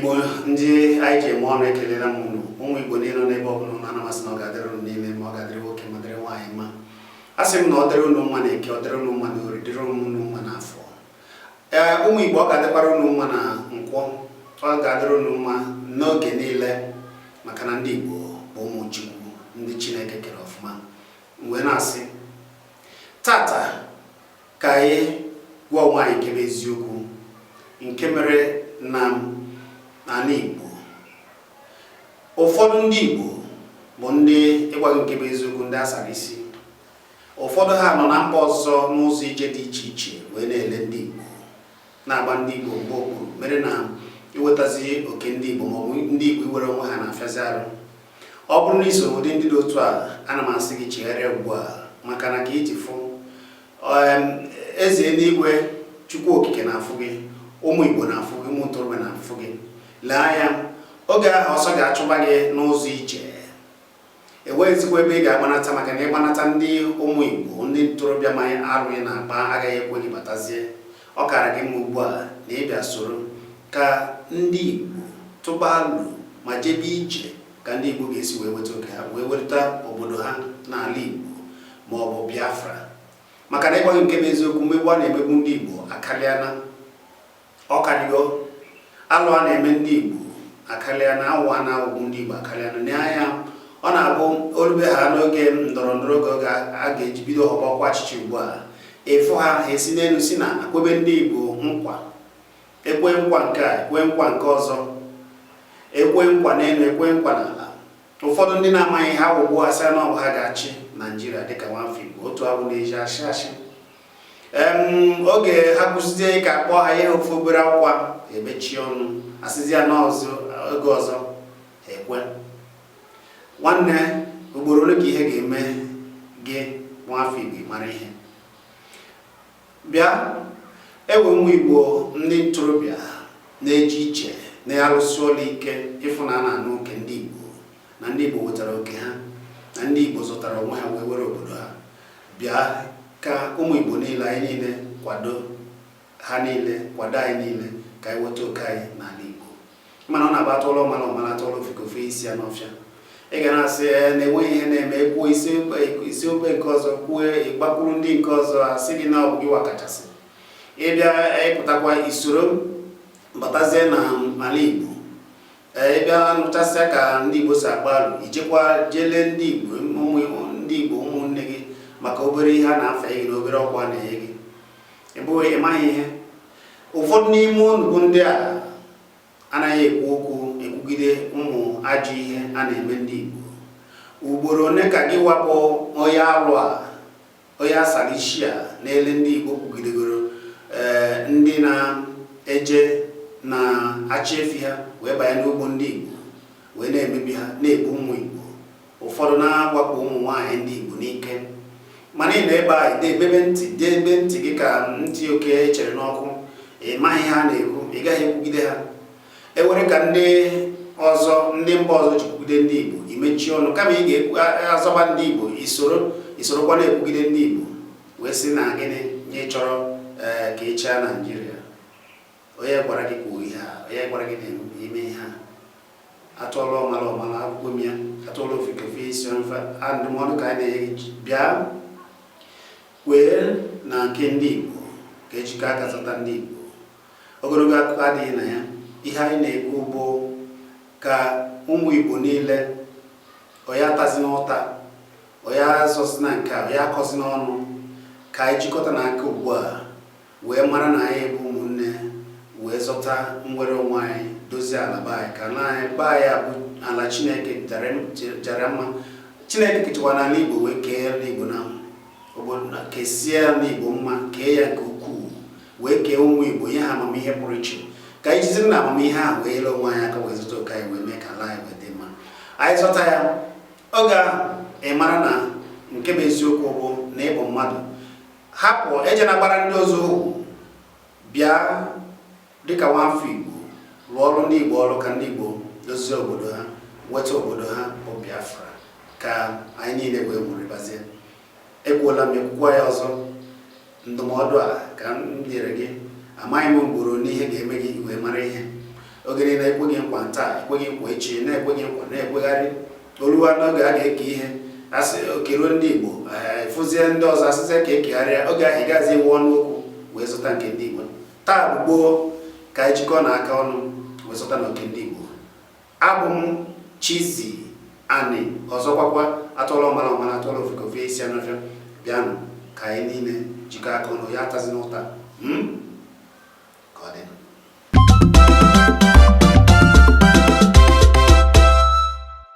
Igbo ndị anyị ji eme ọnụ, ekelela m unu. Ụmụ Igbo niile nọ n'ebe ọbụla unu, ana m asị na ọ ga-adịrị unu niile ma ọ ga-adịrị nwoke ma dịrị nwaanyị mma. A sị m na ọ dịrị unu mma na Eke, ọ dịrị unu mma na Orie, dịrị unu mma na Afọ. Ee, ụmụ Igbo, ọ ga-adịkwara unu mma na Nkwọ, ọ ga-adịrị unu mma n'oge niile, maka na ndị Igbo bụ ụmụ Chukwu, ndị Chineke kere ọfụma. Wee na-asị tata ka anyị gwa onwe anyị nke bụ eziokwu nke mere na n'ala Igbo. Ụfọdụ ndị Igbo bụ ndị, ịgwa gị nke bụ eziokwu, ndị asara isi. Ụfọdụ ha nọ na mba ọzọ n'ụzọ ije dị iche iche wee na-ele ndị Igbo, na-agba ndị Igbo mgbe okpuru, mere na iwetazi oke ndị Igbo maọbụ ndị Igbo iwere onwe ha na-afịazi arụ. Ọ bụrụ na iso ụdị ndị dị otu a, ana m asị gị chegharịa ugbu a, maka na ka iji fụ eze eluigwe, Chukwu Okike na-afụ gị, ụmụ Igbo na-afụ gị, ụmụ ntorobịa na-afụ gị. Lee anya, oge ahụ ọsọ ga-achụba gị n'ụzọ ije, enweghịzikwa ebe ị ga-agbanata, maka na ịgbanata, ndị ụmụ Igbo, ndị ntorobịa ma arụ ị na-akpa agaghị ekwe gị batazie. Ọ kara gị mma ugbu a na ịbịa soro ka ndị Igbo tụba alụ ma jebe ije, ka ndị Igbo ga-esi wee weta oke ha, wee weta obodo ha n'ala Igbo ma ọ bụ Biafra. Maka na ịgwa gị nke bụ eziokwu, mmegbu a na-emegbu ndị Igbo akarịana, ọ karịgo. Alụ a na-eme ndị Igbo akarịana, awụ a na-awụgbu ndị Igbo akarịana. N'anya, ọ na-abụ olube ha n'oge ndọrọ ndọrọ, oge a ga-eji bido họba ọkwa ọchịchị ugbu a, ịfụ ha, ha esi n'elu si na akwebe ndị Igbo nkwa, ekwe nkwa nke a, ekwe nkwa nke ọzọ, ekwe nkwa n'elu, ekwe nkwa n'ala. Ụfọdụ ndị na-amaghị ha wụgbu asị na ọ bụ ha ga-achị Naijiria dịka nwafọ Igbo otu abụ na-eji ashị ashị. Oge ha kwụsịzie ka akpọọ ha ihe ofe obere akwa, emechie ọnụ, asịzi ya n'ọzọ oge ọzọ ha ekwe. Nwanne, ugboro ole ka ihe ga-eme gị, nwafọ Igbo, mara ihe? Bịa ewe ụmụ Igbo ndị ntorobịa na-eje iche, na-arụsi ọrụ ike ịfụ na a na-anụ oke ndị Igbo, na ndị Igbo wetara oke ha, na ndị Igbo zụtara onwe ha wee were obodo ha. Bịa ka ụmụ Igbo niile, anyị niile kwado ha niile, kwado anyị niile, ka anyị weta oke anyị n'ala Igbo. Mana ọ na-agba atụọla ọmala ọmala, atụọla ofeke ofe isi ya n'ọfịa. Ị ga na-asị na-enweghị ihe na-eme, ekwuo isi okpe nke ọzọ, kwuo ịgbakwuru ndị nke ọzọ, asị gị na ọ bụ gị wa kachasị. Ịbịa ịpụtakwa isoro batazie na ala Igbo, ịbịa nụchasịa ka ndị Igbo si agba alụ, ijekwa jelee ndị Igbo, ụmụ ndị Igbo, ụmụnne gị, maka obere ihe a na-afe gị na obere ọkwa na-enye gị. Ị bụghị ịmaghị ihe. Ụfọdụ n'ime unu bụ ndị a anaghị ekwu okwu ekwugide ụmụ ajọ ihe a na-eme ndị Igbo. Ugboro one ka gị wapụ onye alụ a, onye asara isi a na-ele ndị Igbo kwugidegoro, ee, ndị na-eje na-achị efi ha wee banye n'ugbo ndị Igbo wee na-emebi ha, na-egbu ụmụ Igbo, ụfọdụ na-awakpo ụmụ nwaanyị ndị Igbo n'ike? Mana ị nọ ebe a debe ntị, debe ntị gị ka ntị oke echere n'ọkụ. Ị maghị ihe a na-ekwu, ị gaghị ekwugide ha. Ewere ka ndị ọzọ, ndị mba ọzọ ji kwugide ndị Igbo, imechie ọnụ, kama ị ga-azọba ndị Igbo, isoro isorokwa na-ekwugide ndị Igbo, wee sị na gịnị nye chọrọ, ee, ka ị chịa Naijiria. Onye gwara gị kwuo ihe a? Onye gwara gị na ime ihe a? Atụọla ọmala ọmala, akwụkwọ m ya, atụọla ofeke ofe isi mfe. Ndụmọdụ ka anyị na-enye gị: bịa kwee na nke ndị Igbo, ka ejikọ aka zọta ndị Igbo. Ogologo akụkọ adịghị na ya. Ihe anyị na-ekwu bụ ka ụmụ Igbo niile, onye atazina ụta, onye azọzina nke a, onye akọzina ọnụ, ka anyị jikọta n'aka ugbu a wee mara na anyị bụ ụmụnne, wee zọta nwere onwe anyị, dozie ala be anyị, ka ala anyị be anyị abụ ala Chineke jara mma. Chineke kechakwa n'ala Igbo wee kee ala Igbo na obodo, kesie ala Igbo mma, kee ya nke ukwuu, wee kee ụmụ Igbo, nye ha amamihe pụrụ iche. Ka anyị jiziri na amamihe ahụ wee nyere onwe anyị aka, wee zụta oke anyị, wee mee ka ala anyị wee dị mma. Anyị zọta ya, oge ahụ ị mara na nke bụ eziokwu bụ na ịbụ mmadụ. Hapụ eje na gbara ndị ọzọ ohu. Bịa dịka nwafọ Igbo, rụọ ọrụ ndị Igbo ọrụ, ka ndị Igbo dozie obodo ha, nweta obodo ha bụ Biafra, ka anyị niile wee nwụrịbazie. Ekwuola m, ekwukwa ya ọzọ, ndụmọdụ a ka m nyere gị. Amaghị m ugboro n'ihe ga-eme gị wee mara ihe. Oge niile ekwe gị nkwa taa, ekwe gị nkwa echi, na-ekwe gị nkwa, na-ekwegharị. O ruwa n'oge a ga-eke ihe, asị okeruo ndị Igbo, fụzie ndị ọzọ, asịzie ka ekegharịa. Oge ahụ ị gazi ewu ọnụ okwu wee zụta nke ndị Igbo. Taa bụ gboo ka anyị jikọọ na aka ọnụ wee zụta na oke ndị Igbo. Abụ m Chizzy Ani, ọzọkwakwa atụọla ọmara ọmara, atụọla ofeke ofe isi anụ ọfịa. Bịanụ ka anyị niile jikọọ aka ọnụ ya atazina ụta. Ka ọ dị.